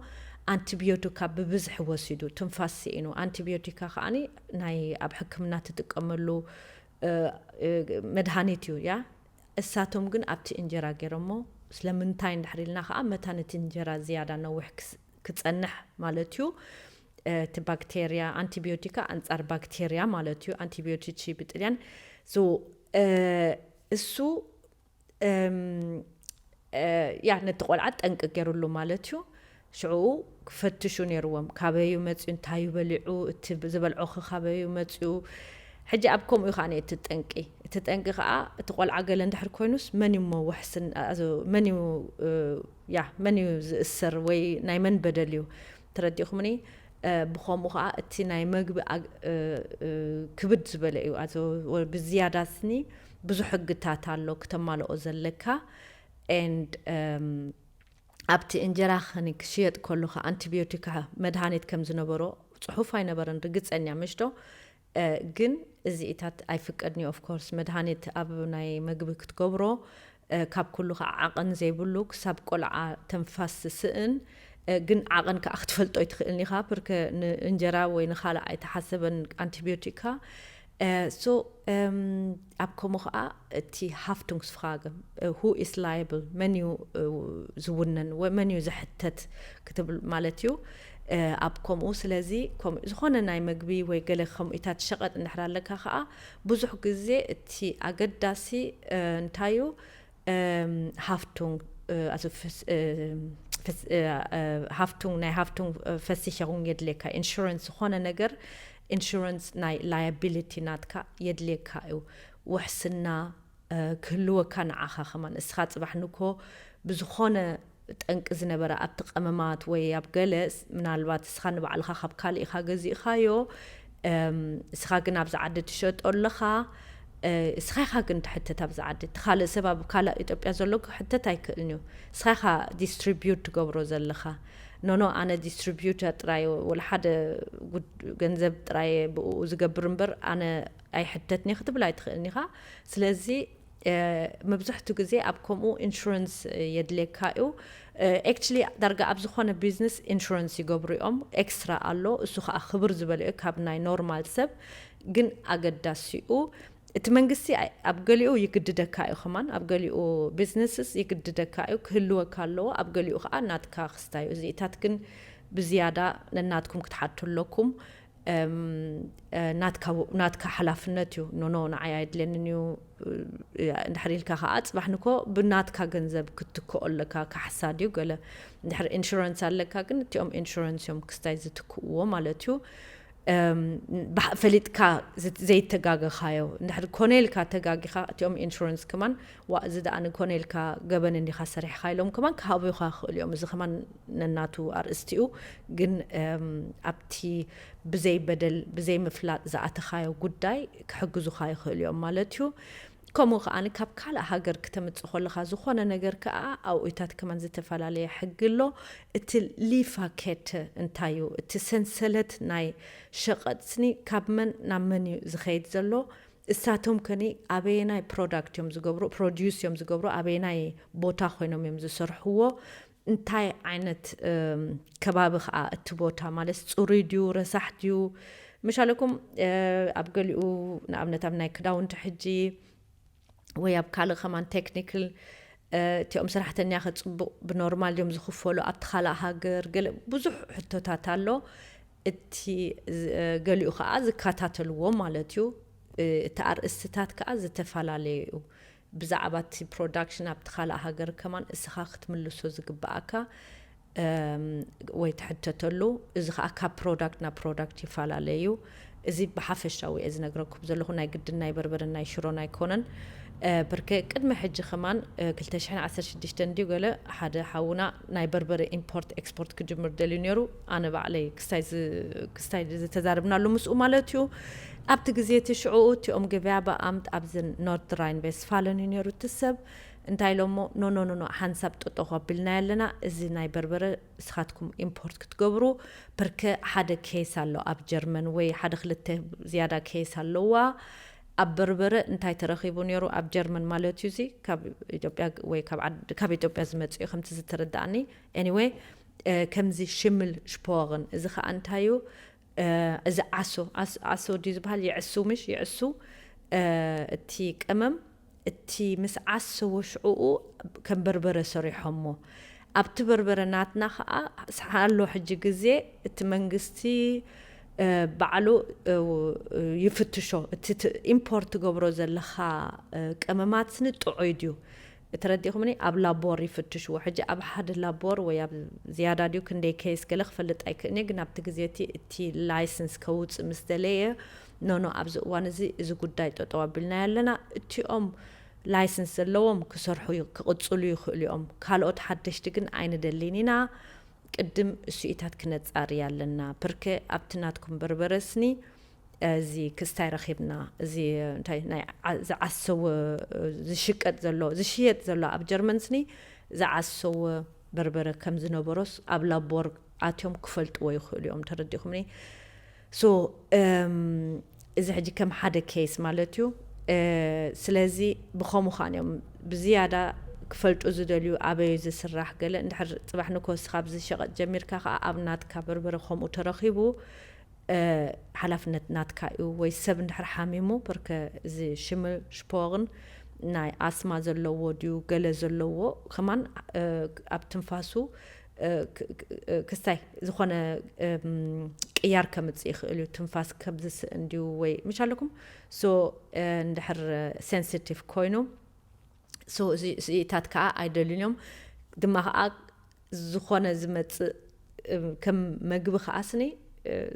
ኣንቲቢዮቲካ ብብዝሒ ወሲዱ ትንፋስ ስኢኑ። ኣንቲቢዮቲካ ከዓኒ ናይ ኣብ ሕክምና ትጥቀመሉ መድሃኒት እዩ ያ። እሳቶም ግን ኣብቲ እንጀራ ገይሮሞ ስለምንታይ እንድሕር ኢልና ከዓ መታን እቲ እንጀራ ዝያዳ ነዊሕ ክፀንሕ ማለት እዩ። እቲ ባክቴርያ ኣንቲቢዮቲካ ኣንፃር ባክቴርያ ማለት እዩ። ኣንቲቢዮቲቺ ብጥልያን እሱ ያ ነቲ ቆልዓ ጠንቂ ገይሩሉ ማለት እዩ። ሽዑ ክፈትሹ ነይርዎም። ካበዩ መፅኡ፣ እንታዩ በሊዑ፣ እቲ ዝበልዖ ኸ ካበዩ መፅኡ። ሕጂ ኣብ ከምኡ እዩ ከዓ እቲ ጠንቂ። እቲ ጠንቂ ከዓ እቲ ቆልዓ ገለ እንድሕር ኮይኑስ መን እዩ እሞ ወሕስን፣ መን እዩ፣ ያ፣ መን እዩ ዝእሰር ወይ ናይ መን በደል እዩ? ተረዲእኹምኒ? ብኸምኡ ከዓ እቲ ናይ መግቢ ክብድ ዝበለ እዩ። ብዝያዳ ስኒ ብዙሕ ሕግታት ኣሎ ክተማልኦ ዘለካ። And ኣብቲ እንጀራ ክሽየጥ ከሎ ከዓ ኣንቲቢዮቲካ መድሃኒት ከም ዝነበሮ ፅሑፍ ኣይነበረን፣ ርግፀኛ ምሽዶ? ግን እዚኢታት ኣይፍቀድን እዩ። ኦፍኮርስ መድሃኒት ኣብ ናይ መግቢ ክትገብሮ ካብ ኩሉ ከዓ ዓቐን ዘይብሉ ክሳብ ቆልዓ ተንፋስ ዝስእን ግን ዓቐን ከዓ ክትፈልጦ ኣይትኽእልን ኢኻ። ብርከ ንእንጀራ ወይ ንኻልእ ኣይተሓሰበን ኣንቲቢዮቲካ። ሶ ኣብ ከምኡ ከዓ እቲ ሃፍቱንግስፍራገ፣ who is liable፣ መን እዩ ዝውነን፣ መን እዩ ዝሕተት ክትብል ማለት እዩ። ኣብ ከምኡ ስለዚ ዝኾነ ናይ መግቢ ወይ ገለ ከምኡታት ሸቐጥ እንድሕር ኣለካ ከዓ ብዙሕ ግዜ እቲ ኣገዳሲ እንታይ እዩ? ሃፍቱንግ ሃፍቱንግ ናይ ሃፍቱንግ ፈሲሸኹን የድልየካ ኢንሹረንስ ዝኾነ ነገር ኢንሹረንስ ናይ ላያቢሊቲ ናትካ የድልየካ እዩ። ውሕስና ክህልወካ ንዓኻ ከማን። እስኻ ጽባሕ ንኮ ብዝኾነ ጠንቂ ዝነበረ ኣብቲ ቀመማት ወይ ኣብ ገለ፣ ምናልባት እስኻ ንባዕልኻ ካብ ካልእ ኢኻ ገዚእኻዮ፣ እስኻ ግን ኣብዚ ዓዲ ትሸጦ ኣለኻ። እስኻ ኢኻ ግን ትሕተት ኣብዚ ዓዲ። እቲ ካልእ ሰብ ኣብ ካልእ ኢትዮጵያ ዘሎ ክሕተት ኣይክእልን እዩ። እስኻ ኢኻ ዲስትሪቢዩት ትገብሮ ዘለኻ። ኖኖ፣ ኣነ ዲስትሪቢዩተር ጥራይ፣ ወላ ሓደ ገንዘብ ጥራይ ብኡ ዝገብር እምበር ኣነ ኣይሕተትኒ ክትብል ኣይትኽእልን ኢኻ። ስለዚ መብዛሕትኡ ግዜ ኣብ ከምኡ ኢንሹረንስ የድልየካ እዩ። ኣክቹሊ ዳርጋ ኣብ ዝኾነ ቢዝነስ ኢንሹረንስ ይገብሩ እዮም። ኤክስትራ ኣሎ፣ እሱ ከዓ ክብር ዝበለ እዩ ካብ ናይ ኖርማል ሰብ። ግን ኣገዳሲኡ እቲ መንግስቲ ኣብ ገሊኡ ይግድደካ እዩ፣ ከማን ኣብ ገሊኡ ቢዝነስስ ይግድደካ እዩ፣ ክህልወካ ኣለዎ። ኣብ ገሊኡ ከዓ ናትካ ክስታይ እዩ። እዚኢታት ግን ብዝያዳ ነናትኩም ክትሓቱ ኣለኩም። ናትካ ሓላፍነት እዩ። ኖኖ፣ ንዓይ ኣይድልየንን እዩ፣ እንድሕር ኢልካ ከዓ ጽባሕ ንኮ ብናትካ ገንዘብ ክትትክኦ ኣለካ። ካሕሳ ድዩ ገለ፣ እንድሕር ኢንሹረንስ ኣለካ ግን እቲኦም ኢንሹረንስ እዮም ክስታይ ዝትክእዎ ማለት እዩ። ፈሊጥካ ዘይተጋገኻዮ እንድሕር ኮነ ኢልካ ተጋጊኻ፣ እቲኦም ኢንሹረንስ ከማን፣ ዋ፣ እዚ ደኣ ንኮነ ኢልካ ገበን እንዲኻ ሰሪሕኻ ኢሎም ከማን ክሃቡኻ ይኽእሉ እዮም። እዚ ከማን ነናቱ ኣርእስቲ እዩ። ግን ኣብቲ ብዘይ በደል ብዘይ ምፍላጥ ዝኣተኻዮ ጉዳይ ክሕግዙኻ ይኽእሉ እዮም ማለት እዩ። ከምኡ ከኣ ካብ ካልእ ሃገር ክተምጽእ ከለኻ ዝኾነ ነገር ከኣ ኣብኡታት ከማን ዝተፈላለየ ሕጊ ኣሎ። እቲ ሊፋኬት እንታይ እዩ? እቲ ሰንሰለት ናይ ሸቐጥ ስኒ ካብ መን ናብ መን እዩ ዝኸይድ ዘሎ? እሳቶም ከኒ ኣበየናይ ፕሮዳክት እዮም ዝገብሩ፣ ፕሮዲዩስ እዮም ዝገብሩ፣ ኣበየናይ ቦታ ኮይኖም እዮም ዝሰርሕዎ፣ እንታይ ዓይነት ከባቢ ከዓ እቲ ቦታ ማለት ፅሩይ ድዩ ረሳሕ ድዩ? ምሻለኩም ኣብ ገሊኡ ንኣብነት ኣብ ናይ ክዳውንቲ ሕጂ ወይ ኣብ ካልእ ከማን ቴክኒክል እቲኦም ሰራሕተኛ ከፅቡቕ ብኖርማል ድዮም ዝኽፈሉ ኣብቲ ካልእ ሃገር ገለ ብዙሕ ሕቶታት ኣሎ። እቲ ገሊኡ ከዓ ዝከታተልዎ ማለት እዩ። እቲ ኣርእስትታት ከዓ ዝተፈላለየ እዩ። ብዛዕባ እቲ ፕሮዳክሽን ኣብቲ ካልእ ሃገር ከማን እስኻ ክትምልሶ ዝግበኣካ ወይ ትሕተተሉ። እዚ ከዓ ካብ ፕሮዳክት ናብ ፕሮዳክት ይፈላለ እዩ። እዚ ብሓፈሻዊ እየ ዝነግረኩም ዘለኹ፣ ናይ ግድን ናይ በርበረን ናይ ሽሮን ኣይኮነን። ብርከ ቅድሚ ሕጂ ከማን ክልተ ሽሕን ዓሰርተ ሽዱሽተን ድዩ ገለ ሓደ ሓውና ናይ በርበረ ኢምፖርት ኤክስፖርት ክጅምር ደልዩ ነይሩ። ኣነ ባዕለይ ክስታይ ዝተዛረብናሉ ምስኡ ማለት እዩ። ኣብቲ ግዜ እቲ ሽዑ እቲኦም ገበያ ብኣምት ኣብዚ ኖርት ራይን ቬስትፋለን እዩ ነይሩ እቲ ሰብ። እንታይ ኢሎሞ፣ ኖ ኖ ኖ ኖ፣ ሓንሳብ ጠጠኹ ኣቢልና ኣለና፣ እዚ ናይ በርበረ እስኻትኩም ኢምፖርት ክትገብሩ። ብርከ ሓደ ኬስ ኣሎ ኣብ ጀርመን ወይ ሓደ ክልተ ዝያዳ ኬስ ኣለዋ። ኣብ በርበረ እንታይ ተረኺቡ ነይሩ ኣብ ጀርመን ማለት እዩ። እዚ ካብ ኢትዮጵያ ወይ ካብ ኢትዮጵያ ዝመጽእ እዩ ከምቲ ዝተረዳእኒ። ኤኒወይ ከምዚ ሽምል ሽፖርን እዚ ከዓ እንታይ እዩ? እዚ ዓሶ ዓሶ ድዩ ዝበሃል? ይዕሱ ምሽ ይዕሱ እቲ ቀመም እቲ ምስ ዓሰዎ ሽዕኡ ከም በርበረ ሰሪሖሞ። ኣብቲ በርበረ ናትና ከዓ ኣሎ ሕጂ ግዜ እቲ መንግስቲ ባዕሉ ይፍትሾ። እቲ ኢምፖርት ትገብሮ ዘለካ ቀመማት ስኒ ጥዑይ ድዩ? ተረዲኹምኒ? ኣብ ላቦር ይፍትሽዎ። ሕጂ ኣብ ሓደ ላቦር ወይ ኣብ ዝያዳ ድዩ ክንደይ ኬስ ገለ ክፈልጥ ኣይክእልኒ፣ ግን ኣብቲ ግዜ እቲ እቲ ላይሰንስ ከውፅእ ምስ ደለየ፣ ኖኖ፣ ኣብዚ እዋን እዚ እዚ ጉዳይ ጠጠው ኣቢልና ኣለና። እቲኦም ላይሰንስ ዘለዎም ክሰርሑ ክቕፅሉ ይኽእሉ እዮም። ካልኦት ሓደሽቲ ግን ኣይንደልን ኢና። ቅድም እሱኢታት ክነፃርይ ኣለና። ፕርከ ኣብቲ ናትኩም በርበረ ስኒ እዚ ክስታይ ረኺብና፣ እዚ እንታይ ናይ ዝዓሰወ ዝሽቀጥ ዘሎ ዝሽየጥ ዘሎ ኣብ ጀርመን ስኒ ዝዓሰወ በርበረ ከም ዝነበሮስ ኣብ ላቦር ኣትዮም ክፈልጥዎ ይኽእሉ እዮም። ተረዲኹምኒ? ሶ እዚ ሕጂ ከም ሓደ ኬስ ማለት እዩ። ስለዚ ብኸምኡ ኸዓን እዮም ብዝያዳ ክፈልጡ ዝደልዩ፣ ኣበዩ ዝስራሕ ገለ እንድሕር ፅባሕ ንኮ እስኻ ኣብዚ ሸቐጥ ጀሚርካ ከዓ ኣብ ናትካ በርበረ ከምኡ ተረኺቡ ሓላፍነት ናትካ እዩ። ወይ ሰብ እንድሕር ሓሚሙ፣ ብርከ እዚ ሽምል ሽፖርን ናይ ኣስማ ዘለዎ ድዩ ገለ ዘለዎ ከማን ኣብ ትንፋሱ ክስታይ ዝኾነ ቅያር ከምፅእ ይኽእል እዩ። ትንፋስ ከም ዝስእን ድዩ ወይ ምሽ ኣለኩም። ሶ እንድሕር ሴንሲቲቭ ኮይኑ፣ ሶ እዚ ስኢታት ከዓ ኣይደልዩን እዮም። ድማ ከዓ ዝኾነ ዝመፅእ ከም መግቢ ከዓ ስኒ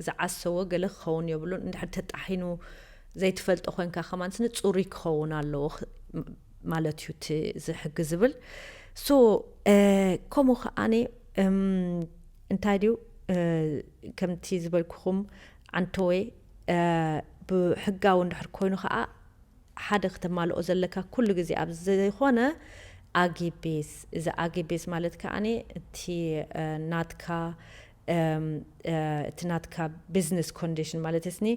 ዝዓሰወ ገለ ክኸውን የብሉን። እንድሕር ተጣሒኑ ዘይትፈልጦ ኮይንካ ከማን ስኒ ፅሩይ ክኸውን ኣለዎ። ማለት እዩ እቲ እዚ ሕጊ ዝብል። ሶ ከምኡ ከዓኒ እንታይ ድዩ፣ ከምቲ ዝበልኩኹም ዓንተወይ፣ ብሕጋዊ እንድሕር ኮይኑ ከዓ ሓደ ክተማልኦ ዘለካ ኩሉ ግዜ ኣብ ዝኾነ ኣጊቤስ፣ እዚ ኣጊቤስ ማለት ከዓኒ እቲ ናትካ እቲ ናትካ ቢዝነስ ኮንዲሽን ማለት ስኒ፣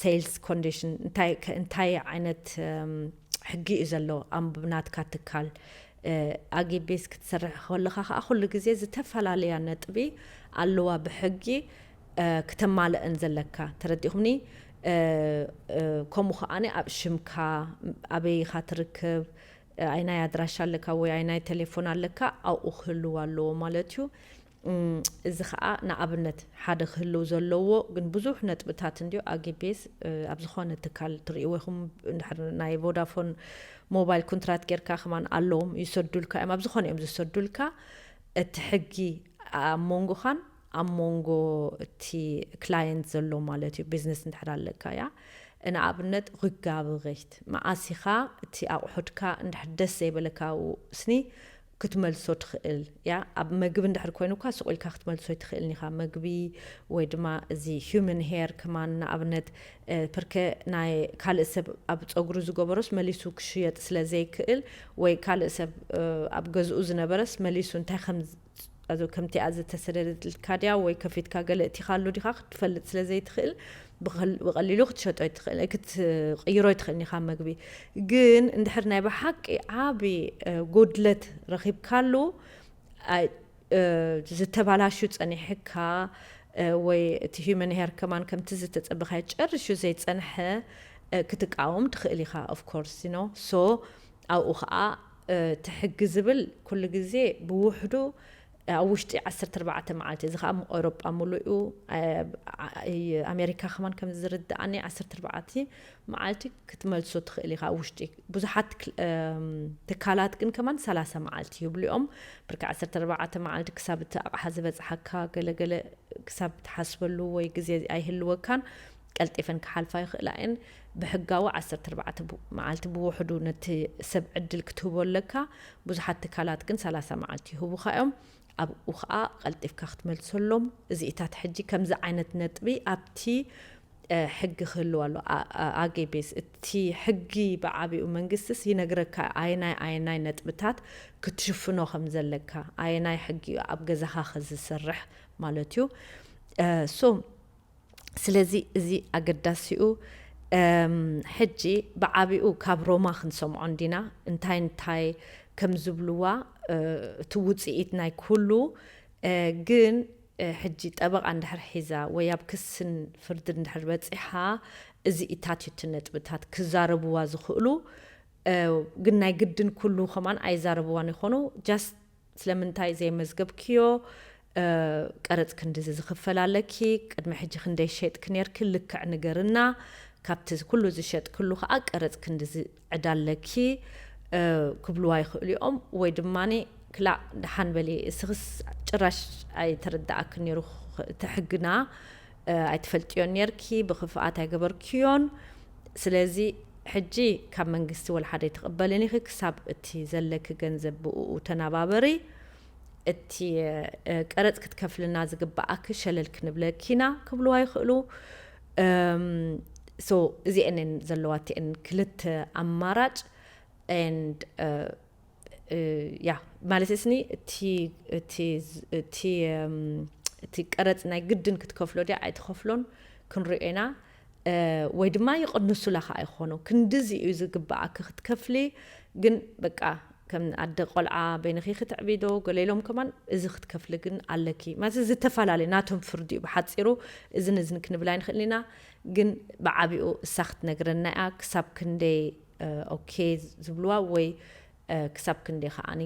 ሴልስ ኮንዲሽን እንታይ ዓይነት ሕጊ እዩ ዘሎ ኣብ ናትካ ትካል። ኣጊቤስ ክትሰርሕ ከለካ ከዓ ኩሉ ግዜ ዝተፈላለያ ነጥቢ ኣለዋ ብሕጊ ክተማልአን ዘለካ፣ ተረዲኹምኒ? ከምኡ ከዓኒ ኣብ ሽምካ፣ ኣበይኻ ትርከብ፣ ኣይናይ ኣድራሻ ኣለካ ወይ ኣይናይ ቴሌፎን ኣለካ፣ ኣብኡ ክህልው ኣለዎ ማለት እዩ። እዚ ከዓ ንኣብነት ሓደ ክህልው ዘለዎ ግን ብዙሕ ነጥብታት እንድዩ። ኣጊቤስ ኣብ ዝኾነ ትካል ትርእይዎ ኢኹም፣ እንድሕር ናይ ቮዳፎን ሞባይል ኮንትራት ጌርካ ከማን ኣለዎም፣ ይሰዱልካ እዮም፣ ኣብ ዝኾነ እዮም ዝሰዱልካ። እቲ ሕጊ ኣብ መንጎኻን ኣብ መንጎ እቲ ክላየንት ዘሎ ማለት እዩ። ቢዝነስ እንድሕር ኣለካ እያ፣ ንኣብነት ርጋብሬት መዓስ ኢኻ እቲ ኣቑሑትካ እንድሕር ደስ ዘይበለካ ስኒ ክትመልሶ ትኽእል እያ። ኣብ መግቢ እንድሕር ኮይኑ እኳ ስቕ ኢልካ ክትመልሶ ኣይትኽእልን ኢኻ። መግቢ ወይ ድማ እዚ ሂውመን ሄር ከማን ንኣብነት፣ ፕርከ ናይ ካልእ ሰብ ኣብ ፀጉሩ ዝገበሮስ መሊሱ ክሽየጥ ስለ ዘይክእል ወይ ካልእ ሰብ ኣብ ገዝኡ ዝነበረስ መሊሱ እንታይ ከም ከምቲኣ ዝተሰደደትልካ ድያ ወይ ከፊትካ ገለ እቲኻ ኣሎ ዲኻ ክትፈልጥ ስለ ዘይትኽእል ብቐሊሉ ክትሸጦ ክትቅይሮ ይትኽእል ኢኻ መግቢ። ግን እንድሕር ናይ ብሓቂ ዓቢ ጎድለት ረኺብካሉ ዝተባላሹ ጸኒሕካ ወይ እቲ ሂውመን ሄር ከማን ከምቲ ዝተጸበኻዮ ጨርሹ ዘይጸንሐ ክትቃወም ትኽእል ኢኻ። ኦፍኮርስ ኖ ሶ ኣብኡ ከዓ እቲ ሕጊ ዝብል ኩሉ ግዜ ብውሕዱ ኣብ ውሽጢ ዓሰርተ ኣርባዕተ መዓልቲ፣ እዚ ከዓ ኣውሮጳ ሙሉኡ ኣሜሪካ ከማን ከም ዝርድኣኒ ዓሰርተ ኣርባዕተ መዓልቲ ክትመልሶ ትኽእል ኢኻ ኣብ ውሽጢ። ብዙሓት ትካላት ግን ከማን ሰላሳ መዓልቲ ይብሉ እዮም። ብርኪ ዓሰርተ ኣርባዕተ መዓልቲ ክሳብ እቲ ኣቕሓ ዝበፅሓካ ገለገለ ክሳብ ትሓስበሉ ወይ ግዜ ኣይህልወካን። ቀልጢፈን ክሓልፋ ይኽእላ እየን። ብሕጋዊ ዓሰርተ ኣርባዕተ መዓልቲ ብውሕዱ ነቲ ሰብ ዕድል ክትህቦ ኣለካ። ብዙሓት ትካላት ግን ሰላሳ መዓልቲ ይህቡኻ እዮም። ኣብኡ ከዓ ቀልጢፍካ ክትመልሰሎም። እዚኢታት ሕጂ ከምዚ ዓይነት ነጥቢ ኣብቲ ሕጊ ክህልው ኣሎ። ኣጌቤስ እቲ ሕጊ ብዓቢኡ መንግስትስ ይነግረካ ኣየናይ ኣየናይ ነጥብታት ክትሽፍኖ ከም ዘለካ፣ ኣየናይ ሕጊ እዩ ኣብ ገዛኻ ከዝሰርሕ ማለት እዩ። ሶ ስለዚ እዚ ኣገዳሲኡ ሕጂ ብዓቢኡ ካብ ሮማ ክንሰምዖ እንዲና እንታይ እንታይ ከም ዝብልዋ እቲ ውፅኢት ናይ ኩሉ። ግን ሕጂ ጠበቓ እንድሕር ሒዛ ወይ ኣብ ክስን ፍርድን እንድሕር በፂሓ እዚ ኢታት እዩ እቲ ነጥብታት ክዛረብዋ ዝኽእሉ። ግን ናይ ግድን ኩሉ ከማን ኣይዛረብዋን ይኾኑ። ጃስት ስለምንታይ ዘይመዝገብክዮ? ቀረፅ ክንድዚ ዝኽፈል ኣለኪ፣ ቅድሚ ሕጂ ክንደይ ሸጥክ ነርኪ ልክዕ ንገርና፣ ካብቲ ኩሉ ዝሸጥክሉ ከዓ ቀረፅ ክንድዚ ዕዳ ኣለኪ ክብልዋ ይኽእሉ እዮም። ወይ ድማ ክላእ ደሓን በሊ እስኽስ ጭራሽ ኣይተረዳኣክን ነይሩ እቲ ሕግና ኣይትፈልጥዮን ነርኪ፣ ብኽፍኣት ኣይገበርክዮን። ስለዚ ሕጂ ካብ መንግስቲ ወላ ሓደ ኣይትቕበልን ኢኺ ክሳብ እቲ ዘለኪ ገንዘብ ብእኡ ተናባበሪ። እቲ ቀረፅ ክትከፍልና ዝግበኣኪ ሸለል ክንብለኪ ኢና ክብልዋ ይኽእሉ። ሶ እዚአን ዘለዋ እቲአን ክልተ ኣማራጭ። And ያ ማለት ስኒ እቲ ቀረፅ ናይ ግድን ክትከፍሎ ድያ ኣይትኸፍሎን ክንሪኦ ኢና። ወይ ድማ ይቕንሱላ ከዓ ይኾኑ። ክንድዚ እዩ ዝግበኣኪ ክትከፍሊ፣ ግን በቃ ከም ኣደ ቆልዓ በይንኺ ክትዕብዶ ገለ ኢሎም ከማን እዚ ክትከፍሊ ግን ኣለኪ ማለት ዝተፈላለዩ ናቶም ፍርዲ እዩ። ብሓፂሩ እዝን እዝን ክንብል ኣይንኽእል ኢና፣ ግን ብዓቢኡ እሳ ክትነግረና እያ ክሳብ ክንደይ ኦኬ ዝብልዋ ወይ ክሳብ ክንደይ ከዓኒ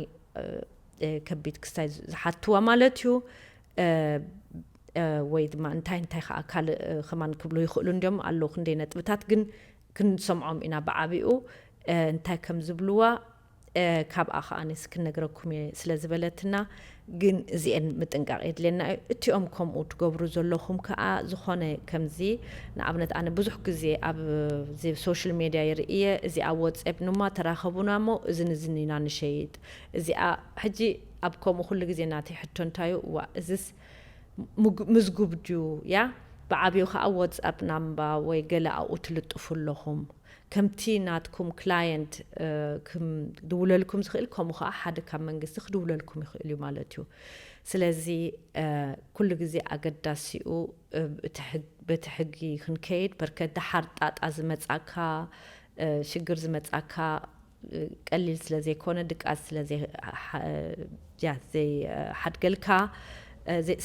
ከቢድ ክስታይ ዝሓትዋ ማለት እዩ። ወይ ድማ እንታይ እንታይ ከዓ ካልእ ከማን ክብሉ ይኽእሉ እንዲዮም ኣለዉ ክንደይ ነጥብታት ግን ክንሰምዖም ኢና ብዓቢኡ እንታይ ከም ዝብልዋ። ካብኣ ከኣ ኣነስ ክነግረኩም እየ ስለ ዝበለትና፣ ግን እዚኤን ምጥንቃቕ የድልየና እዩ። እቲኦም ከምኡ ትገብሩ ዘለኹም ከኣ ዝኾነ ከምዚ ንኣብነት ኣነ ብዙሕ ግዜ ኣብ ሶሻል ሜድያ ይርኢ እየ፣ እዚኣ ኣብ ወጽኤፕ ንማ ተራኸቡና እሞ እዝን እዝን ኢና ንሸይጥ። እዚኣ ሕጂ ኣብ ከምኡ ኩሉ ግዜ ናተይ ሕቶ እንታይ እዩ፣ እዋ እዝስ ምዝጉብ ድዩ? ያ ብዓብዩ ከዓ ወትስኣፕ ናምባ ወይ ገለ ኣብኡ ትልጥፉ ኣለኹም። ከምቲ ናትኩም ክላየንት ክድውለልኩም ዝኽእል፣ ከምኡ ከዓ ሓደ ካብ መንግስቲ ክድውለልኩም ይኽእል እዩ ማለት እዩ። ስለዚ ኩሉ ግዜ ኣገዳሲኡ በቲ ሕጊ ክንከይድ፣ በርከት ደሓር ጣጣ ዝመፃካ ሽግር ዝመፃካ ቀሊል ስለ ዘይኮነ፣ ድቃስ ስለ ዘይሓድገልካ፣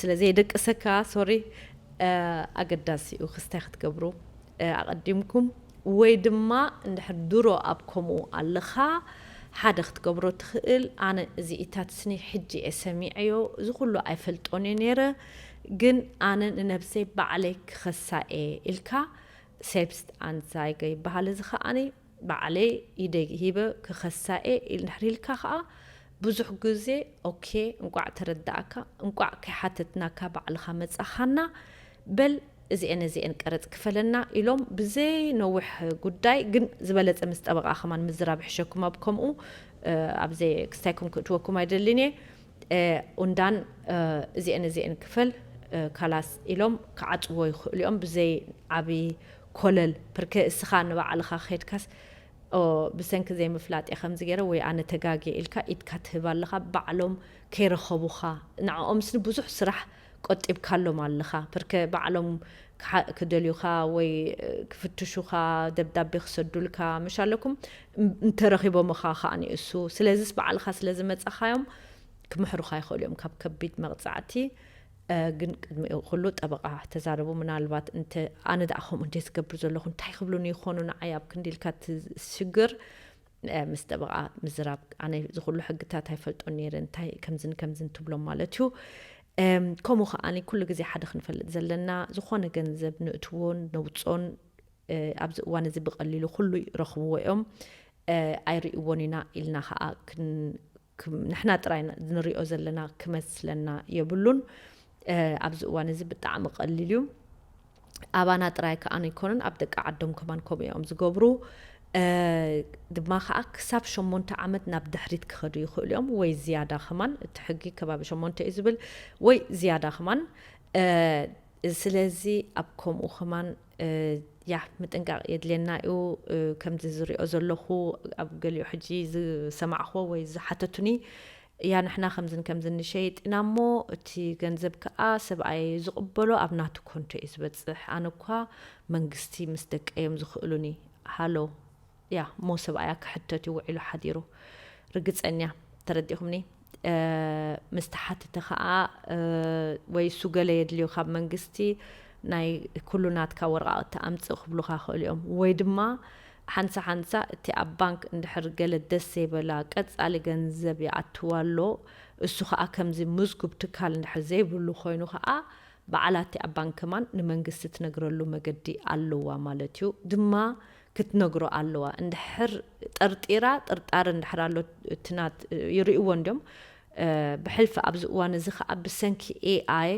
ስለ ዘይደቅሰካ፣ ሶሪ፣ ኣገዳሲ እዩ ክስታይ ክትገብሩ ኣቐዲምኩም። ወይ ድማ እንድሕር ድሮ ኣብ ከምኡ ኣለኻ፣ ሓደ ክትገብሮ ትኽእል፣ ኣነ እዚ ኢታት ስኒ ሕጂ እየ ሰሚዐዮ፣ እዚ ኩሉ ኣይፈልጦን እየ ነይረ፣ ግን ኣነ ንነብሰይ ባዕለይ ክኸሳ እየ ኢልካ፣ ሴልፍስት ኣንዛይገ ይበሃል። እዚ ከኣኒ ባዕለይ ኢደይ ሂበ ክኸሳ እየ ኢል-፣ እንድሕር ኢልካ ከኣ ብዙሕ ግዜ ኦኬ፣ እንቋዕ ተረዳእካ፣ እንቋዕ ከይሓተትናካ ባዕልኻ መጻኻና፣ በል እዚኤን እዚኤን ቀረጽ ክፈለና ኢሎም ብዘይ ነዊሕ ጉዳይ፣ ግን ዝበለጸ ምስ ጠበቓ ከማን ምዝራብ ይሕሸኩም። ኣብ ከምኡ ኣብ ዘይ ክስታይኩም ክእትወኩም ኣይደልን እየ። ኡንዳን እዚኤን እዚኤን ክፈል ካላስ ኢሎም ክዓጽዎ ይኽእሉ እዮም ብዘይ ዓብዪ ኮለል። ብርከ እስኻ ንባዕልኻ ከድካስ ብሰንኪ ዘይምፍላጥ እየ ከምዚ ገይረ ወይ ኣነ ተጋግየ ኢልካ ኢድካ ትህብ ኣለኻ። ባዕሎም ከይረኸቡኻ ንዕኦም ስኒ ብዙሕ ስራሕ ቆጢብካሎም ኣለኻ። ብርከ ባዕሎም ክደልዩኻ ወይ ክፍትሹኻ ደብዳቤ ክሰዱልካ ምሽ ኣለኩም። እንተረኺቦምኻ ከዓ ንእሱ ስለዚስ ባዕልኻ ስለ ዝመጻኻዮም ክምሕሩኻ ይኽእሉ እዮም ካብ ከቢድ መቕጻዕቲ። ግን ቅድሚ ኩሉ ጠበቓ ተዛረቡ። ምናልባት እንተ ኣነ ደኣ ከምኡ እንደ ዝገብር ዘለኹ እንታይ ክብሉኒ ይኾኑ ንዓይ ኣብ ክንዲ ኢልካ ትሽግር ምስ ጠበቓ ምዝራብ። ኣነ እዚ ኩሉ ሕግታት ኣይፈልጦን ነይረ፣ እንታይ ከምዝን ከምዝን ትብሎም ማለት እዩ። ከምኡ ከዓኒ ኩሉ ግዜ ሓደ ክንፈልጥ ዘለና፣ ዝኾነ ገንዘብ ንእትዎን ነውጾን ኣብዚ እዋን እዚ ብቐሊሉ ኩሉ ይረኽብዎ እዮም፣ ኣይርእይዎን ኢና ኢልና ከዓ ንሕና ጥራይ ንሪኦ ዘለና ክመስለና የብሉን። ኣብዚ እዋን እዚ ብጣዕሚ ቀሊል እዩ። ኣባና ጥራይ ከኣ ኣይኮነን፣ ኣብ ደቂ ዓዶም ከማን ከምኡ እዮም ዝገብሩ። ድማ ከኣ ክሳብ ሸሞንተ ዓመት ናብ ድሕሪት ክኸዱ ይኽእሉ እዮም፣ ወይ ዝያዳ ከማን። እቲ ሕጊ ከባቢ ሸሞንተ እዩ ዝብል፣ ወይ ዝያዳ ከማን። ስለዚ ኣብ ከምኡ ከማን ያ ምጥንቃቕ የድልየና እዩ። ከምዚ ዝሪኦ ዘለኹ ኣብ ገሊኡ ሕጂ ዝሰማዕኽዎ ወይ ዝሓተቱኒ፣ ያ ንሕና ከምዝን ከምዝን ንሸይጥ ኢና እሞ እቲ ገንዘብ ከኣ ሰብኣይ ዝቕበሎ ኣብ ናቱ ኮንቶ እዩ ዝበጽሕ። ኣነ እኳ መንግስቲ ምስ ደቀ እዮም ዝኽእሉኒ። ሃሎ ያ እሞ ሰብኣያ ክሕተት እዩ ውዒሉ ሓዲሩ። ርግጸኛ ተረዲኹምኒ። ምስ ተሓተተ ከኣ ወይ እሱ ገለ የድልዮ ካብ መንግስቲ ናይ ኩሉ ናትካ ወረቓቕቲ ኣምጽእ ክብሉኻ ክእሉ እዮም። ወይ ድማ ሓንሳ ሓንሳ እቲ ኣብ ባንክ እንድሕር ገለ ደስ ዘይበላ ቀጻሊ ገንዘብ ይኣትዋ ኣሎ፣ እሱ ከኣ ከምዚ ምዝጉብ ትካል እንድሕር ዘይብሉ ኮይኑ ከኣ ባዕላ እቲ ኣብ ባንክ ከማን ንመንግስቲ ትነግረሉ መገዲ ኣለዋ ማለት እዩ። ድማ ክትነግሮ ኣለዋ። እንድሕር ጠርጢራ ጥርጣረ እንድሕር ኣሎ እቲ ናት ይርእይዎ እንድዮም። ብሕልፊ ኣብዚ እዋን እዚ ከኣ ብሰንኪ ኤኣይ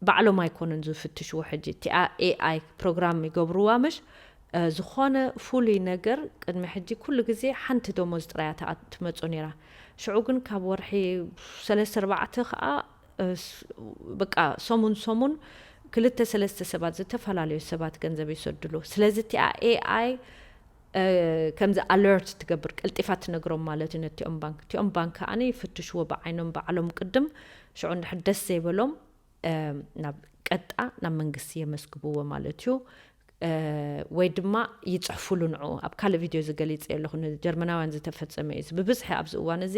ባዕሎም ኣይኮኑን ዝፍትሽዎ። ሕጂ እቲኣ ኤኣይ ፕሮግራም ይገብርዋ ምሽ ዝኾነ ፍሉይ ነገር ቅድሚ ሕጂ ኩሉ ግዜ ሓንቲ ደሞዝ ጥራያ ትመፁ ነይራ። ሽዑ ግን ካብ ወርሒ ሰለስተ ኣርባዕተ ከዓ በቃ ሰሙን ሰሙን ክልተ ሰለስተ ሰባት ዝተፈላለዩ ሰባት ገንዘብ ይሰድሉ። ስለዚ እቲኣ ኤኣይ ከምዚ ኣለርት ትገብር ቀልጢፋ ትነግሮም ማለት እዩ ነቲኦም ባንክ። እቲኦም ባንክ ከዓኒ ይፍትሽዎ ብዓይኖም ባዕሎም ቅድም። ሽዑ እንድሕር ደስ ዘይበሎም ናብ ቀጣ ናብ መንግስቲ የመስግብዎ ማለት እዩ። ወይ ድማ ይፅሕፉሉ ንዑ ኣብ ካልእ ቪድዮ ዝገሊፀ ኣለኹ ንጀርመናውያን ዝተፈፀመ እዩ ብብዝሒ ኣብዚ እዋን እዚ።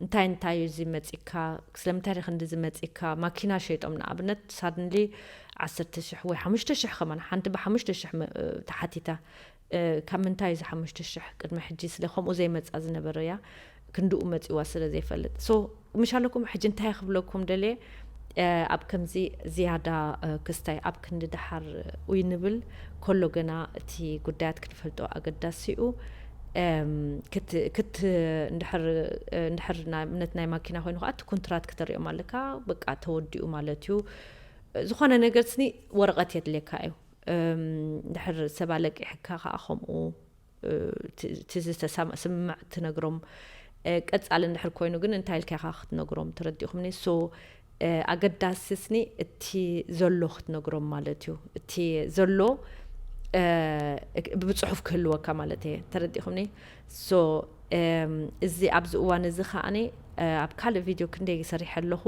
እንታይ እንታይ እዩ እዚ መፂካ? ስለምንታይ ሪክ እንድዚ መፂካ? ማኪና ሸይጦም ንኣብነት ሳድንሊ ዓሰርተ ሽሕ ወይ ሓሙሽተ ሽሕ ከማን ሓንቲ ብሓሙሽተ ሽሕ ተሓቲታ። ካብ ምንታይ እዚ ሓሙሽተ ሽሕ ቅድሚ ሕጂ ስለ ከምኡ ዘይመፃ ዝነበረ እያ ክንድኡ መፂዋ ስለ ዘይፈልጥ ሶ ምሻለኩም ሕጂ እንታይ ክብለኩም ደልየ። ኣብ ከምዚ ዝያዳ ክስታይ ኣብ ክንዲ ደሓር ውይ ንብል ከሎ ገና እቲ ጉዳያት ክንፈልጦ ኣገዳሲ እዩ። ክት እንድሕር ናይ እምነት ናይ ማኪና ኮይኑ ከዓ እቲ ኮንትራት ክተሪኦም ኣለካ። በቃ ተወዲኡ ማለት እዩ። ዝኾነ ነገር ስኒ ወረቐት የድልየካ እዩ። ድሕር ሰብ ኣለቂሕካ ከዓ ከምኡ እቲ ዝተስምዕ ትነግሮም። ቀፃሊ እንድሕር ኮይኑ ግን እንታይ ኢልካ ኢኻ ክትነግሮም? ተረዲኹምኒ? ሶ ኣገዳሲ ስኒ እቲ ዘሎ ክትነግሮም ማለት እዩ። እቲ ዘሎ ብፅሑፍ ክህልወካ ማለት እየ። ተረዲኹምኒ? ሶ እዚ ኣብዚ እዋን እዚ ከዓኒ ኣብ ካልእ ቪድዮ ክንደይ ሰሪሐ ኣለኹ።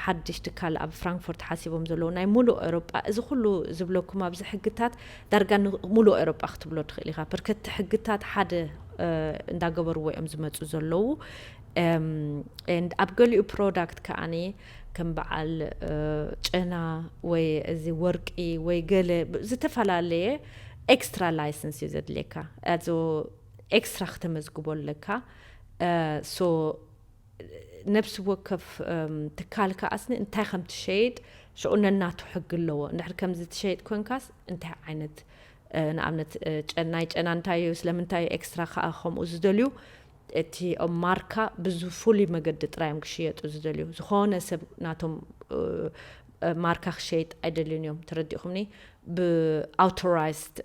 ሓድሽ ትካል ኣብ ፍራንክፎርት ሓሲቦም ዘለዉ ናይ ሙሉእ ኤውሮጳ፣ እዚ ኩሉ ዝብለኩም ኣብዚ ሕግታት ዳርጋ ንሙሉእ ኤውሮጳ ክትብሎ ትኽእል ኢኻ። ብርከቲ ሕግታት ሓደ እንዳገበርዎ እዮም ዝመፁ ዘለዉ። ኣብ ገሊኡ ፕሮዳክት ከዓኒ ከም በዓል ጨና ወይ እዚ ወርቂ ወይ ገለ ዝተፈላለየ ኤክስትራ ላይሰንስ እዩ ዘድልየካ። ኤክስትራ ክተመዝግቦ ኣለካ። ሶ ነብሲ ወከፍ ትካል ከኣስኒ እንታይ ከም ትሸይጥ ሽዑ ነናቱ ሕጊ ኣለዎ። እንድሕር ከምዚ ትሸይጥ ኮንካስ እንታይ ዓይነት ንኣብነት ጨናይ ጨና እንታይ እዩ፣ ስለምንታይ ኤክስትራ ከዓ ከምኡ ዝደልዩ እቲ ማርካ ብዙ ፍሉይ መገዲ ጥራይ እዮም ክሽየጡ ዝደልዩ። ዝኾነ ሰብ ናቶም ማርካ ክሸይጥ ኣይደልዩን እዮም። ተረዲኹምኒ? ብኣውቶራይዝድ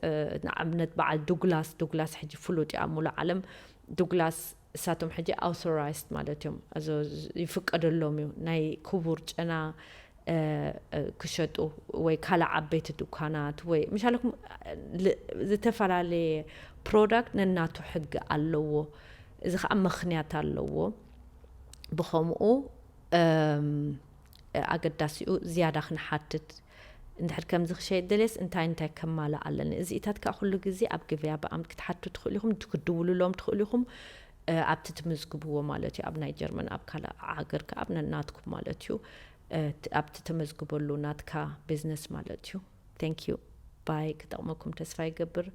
ንኣብነት በዓል ዱግላስ ዱግላስ ሕጂ ፍሉጥ እዩ ኣብ ሙሉእ ዓለም። ዱግላስ እሳቶም ሕጂ ኣውቶራይዝድ ማለት እዮም። ይፍቀደሎም እዩ ናይ ክቡር ጨና ክሸጡ ወይ ካልእ ዓበይቲ ዱካናት ወይ ምሻለኩም ዝተፈላለየ ፕሮዳክት ነናቱ ሕጊ ኣለዎ። እዚ ከዓ ምኽንያት ኣለዎ። ብኸምኡ ኣገዳሲኡ ዝያዳ ክንሓትት እንድሕር ከምዚ ክሸይጥ ደልየስ እንታይ እንታይ ከማልእ ኣለኒ? እዚኢታት ከዓ ኩሉ ግዜ ኣብ ገበያ ብኣምድ ክትሓቱ ትኽእሉ ኢኹም፣ ክትድውሉሎም ትኽእሉ ኢኹም። ኣብቲ ትምዝግብዎ ማለት እዩ። ኣብ ናይ ጀርመን ኣብ ካልእ ሃገር ከዓ ኣብ ነናትኩም ማለት እዩ። ኣብቲ ተመዝግበሉ ናትካ ቢዝነስ ማለት እዩ። Thank you bye። ክጠቕመኩም ተስፋ ይገብር።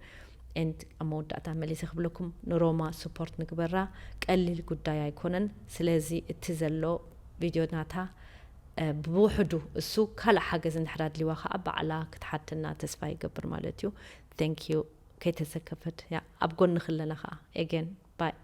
And ኣብ መወዳእታ መሊሰ ክብለኩም ንሮማ support ንግበራ። ቀሊል ጉዳይ ኣይኮነን። ስለዚ እቲ ዘሎ ቪድዮ ናታ ብውሕዱ እሱ ካልእ ሓገዝ እንድሕር ኣድልይዋ ከዓ ባዕላ ክትሓተና ተስፋ ይገብር ማለት እዩ። Thank you። ከይተሰከፈት ያ ኣብ ጎንኺ ኣለና ከዓ። Again bye።